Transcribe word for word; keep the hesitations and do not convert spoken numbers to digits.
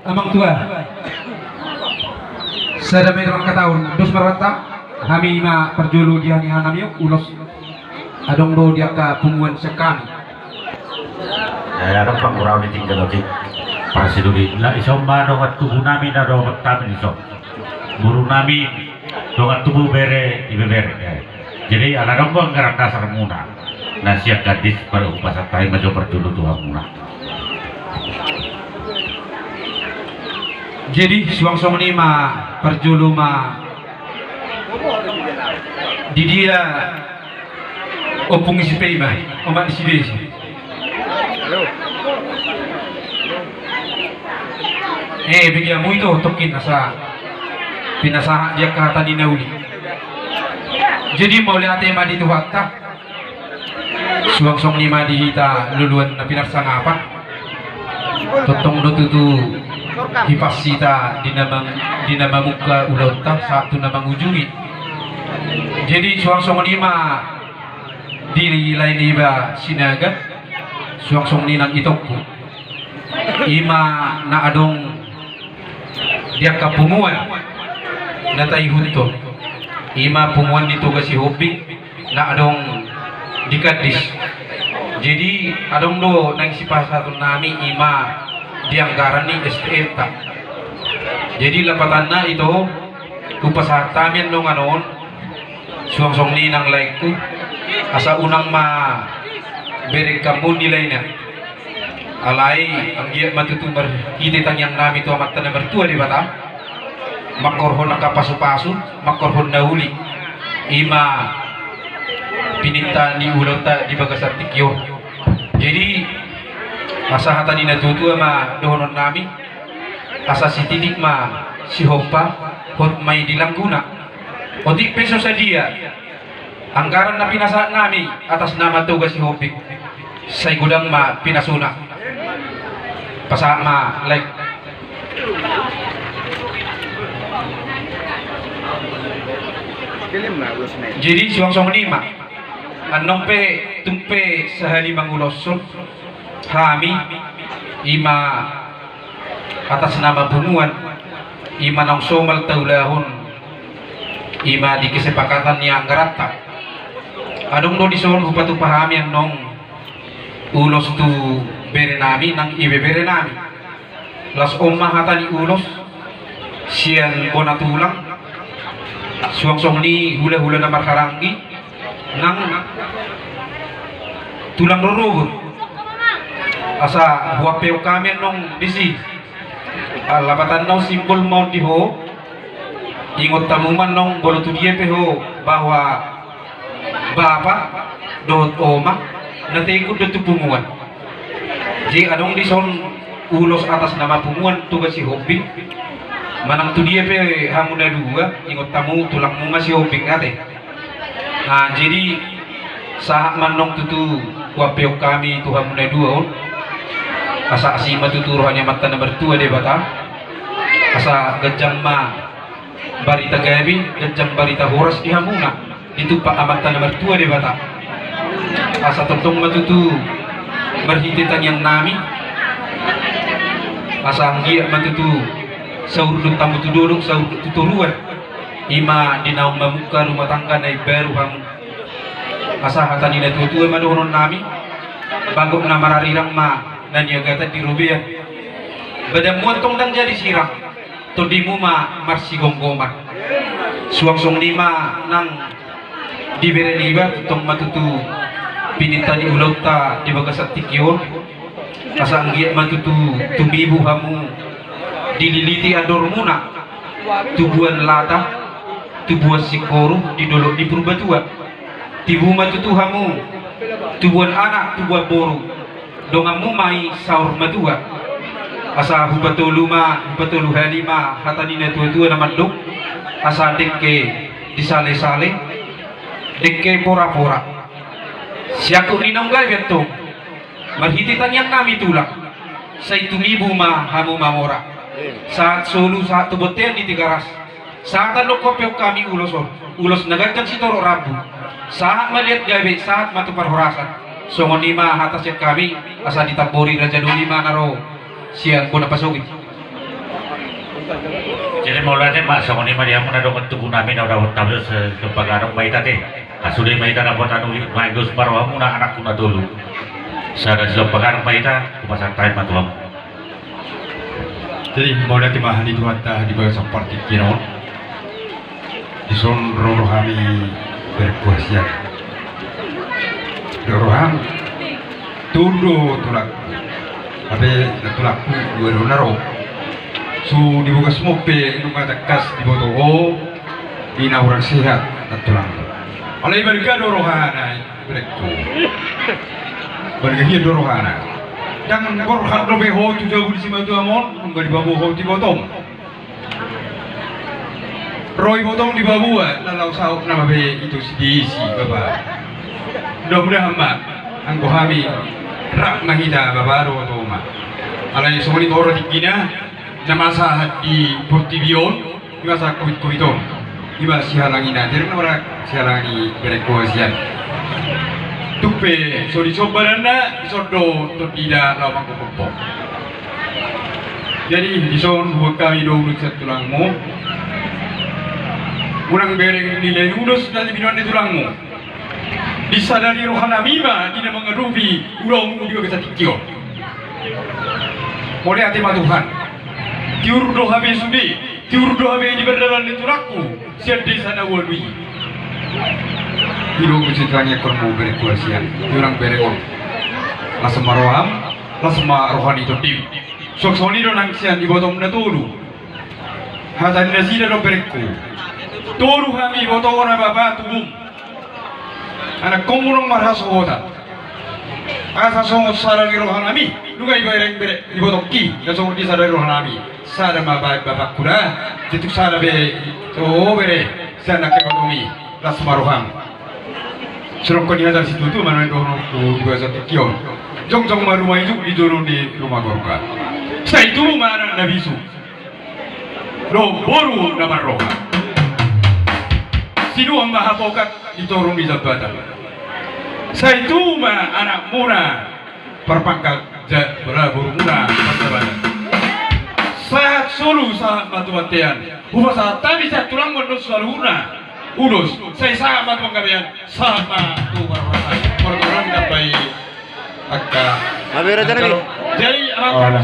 Amang tua, sada ma i do angka taon, dos ma rohanta. Hami ma parjolo di hami hanami ulos, adong do di angka punguan sian hami. Eh, adong panguraon i tinggal otik. Parsiduri na ison ma dongan tubu nami na dohot hami dison. Boru nami dongan tubu bere ibebere. Jadi ala adong do anggaran dasar muna na sian gadis, pada hupasahat hami ma jo parjolo tu hamuna. Jadi suang songon i ma parjolo ma. Di dia ompung i si pe i ma, omak ni si Desi. Eh, bege hamu ito tongkin asa pinasahat di angka hata ni na uli. Jadi mauliate ma di Tuhanta. Suang songon i ma di hita luluan na pinarsangapan. Tongtong do tutu hipas hita di na mang-, di na mamungka ulaonta sahat tu na mangujungi. Jadi suang songon i ma di lae niba Sinaga, suang songon i nang itongku. I ma na adong di angka punguan na taihuthon. I ma punguan ni Toga Sihombing na adong di Kandis. Jadi adong do naeng sipasahaton nami i ma di anggaran ni S T M-ta. Jadi lapatanna ito, hupasahat hami annon annon, suang songon i nang laengku, asa unang ma bereng hamu nilaina. Alai anggiat ma tutu marhite tangiang nami tu Amanta na martua Debata, manghorhon angka pasupasu, manghorhon na uli, i ma pininta ni ulaonta di bagasan tingki on. Jadi asa hata ni na tuatua ma dohonon nami, asa sititik ma sihompa, hot ma i di langguna. Otik pe so sadia anggaran na pinasahat nami atas nama Toga Sihombing, sai godang ma pinasuna. Pasahat ma lae. Jadi suang songon i ma, annon pe tung pe sahali manguloshon hami, i ma atas nama punguan, i ma naung somal taulahon, i ma di kesepakatan ni anggaranta. Adong do dison hupatupa hami annon ulos tu bere nami nang ibebere nami. Laos on ma hata ni ulos sian bona tulang, suang songon i hulahula na marhahaanggi nang tulang rorobot. Asa huampehon hami annon disi. Lapatanna on simbol ma on di ho. Ingot hamu ma annon molo tu dia pe ho bahwa bapa dohot oma na tegut do tu punguan. Jadi adong dison ulos atas nama punguan Toga Sihombing. Manang tu dia pe hamu na dua, ingot hamu tulangmu ma Sihombing ate. Nah, jadi sahat ma annon tutu huampehon hami tu hamu na dua on. Asa asi ma tutu roha ni Amanta na martua Debata. Asa ganjang ma barita gabe, ganjang barita horas di hamuna, ditumpak Amanta na martua Debata. Asa tongtong ma tutu marhite tangiang nami, asa anggiat ma tutu saurdot hamu tu dolok, saurdot tu toruan, i ma di naung mamungka rumah tangga na imbaru hamu. Asa hata ni na tuatua ma dohonon nami, bagot na mararirang ma na niagatan di robean. Badanmu antong ndang jadi sirang, tondimu ma marsigomgoman. Suang songon i ma nang di bere niba, tongtong ma tutu pininta ni ulaonta di bagasan tingki on. Asa anggiat ma tutu tumibu hamu dililiti andormuna, tubuan lata, tubuan singkoru di dolok ni Purbatua. Tibu ma tutu hamu, tubuan anak, tubuan boru, donganmu ma i saur matua. Asa hupatolu ma, hupatolu hali ma hata ni na tuatua na mandok, asa dengke di salesale, dengke porapora. Siangkup ni naung gabe antong, marhite tangiang nami tulang, sai tumibu ma hamu mamora. Sahat solu, sahat tu bontean ni Tigaras. Sahat annon huampehon hami ulos on, ulos na ganjang sitorop rambu. Sahat maliat gabe, sahat ma tu parhorasan. Songon i ma hata sian hami, asa ditambori raja doli ma na ro sian bona pasogit. Jadi mauliate ma, songon i ma di hamu na dongan tubu nami na undapot hamu, eh, Silompagarong ma hita ate. Asa sude ma hita dapotan uli, mangihut ma rohamuna anakku na tolu. Sada Silompagarong ma hita, hupasahat hami ma tu hamu. Jadi mauliate ma di Tuhanta di bagasan partingkian on. Dison ro do hami berengku hasian. Ro do hami. Tolu do tulangku. Hape na tulangku dua do na ro. Sude di bogasmon pe nunga tangkas diboto ho di na hurang sehat na tulangku. Alai balga do rohana i. Berengku. Balga hian do rohana. Ndang borhat dope ho tu jabu ni simatuam on, nunga dipaboa ho tu ibotom. Ro ibotom dipaboa, na laho saut nama be ito si diisi, bapa. Mudah-mudahan ma, anggo hami, rap ma hita, bapa dohot oma. Alai songon i ma ro tingkina, na masahat di portibi on, ima sahat covid-covid on. Ima sihalangina, jadi na mara sihalangi berengku hasian. Tung pe, so dison badanna, dison do tondina laho manggophop. Jadi, dison huboan hami do ulos sian tulangmu. Unang bereng ni lae ulos na binoan ni tulangmu. Disadari rohanami ma di na mangadopi ulaonmu di bagasan tingki on. Mauliate ma Tuhan. Tiur do hape sude, tiur do hape di pardalan ni tulangku sian desa na ualu i. Ido musik langi ekor mu berengku hasian, tiur ang bereng on. Las ma roham, las ma roha ni tondim. Suang songon i do nang sian ibotom na tolu. Hata ni nasida do berengku. Tolu hami iboto na bapa tubum. Anakkonmu nunga marhasohotan. Asa songon sada ni rohanami, nunga ibereng bere-, ibotongki, na songon i sada ni rohanami. Sada ma baen bapakku da, tung sada be, so bere, sada na kebatomi, las ma roham. Surangkon ni hata ni situatua ma na dohononku di bagasan tingki on. Jongjong ma ruma ijuk di jolo ni ruma gorga. Sai tubu ma anak na bisuk. Dohot boru na marroha. Sinuan ma hapokat di toru ni jambatan. Sai tubu ma anakmuna parpangkat ja-, bola borumuna parjabatan. Sahat solu sahat ma tu bontean. Hupasahat hami sahat tulangmu on saluhutna. Ulos, sai sahat ma tu panggabean, sahat ma tu parroha. Parroha na baen angka. Jadi, angka.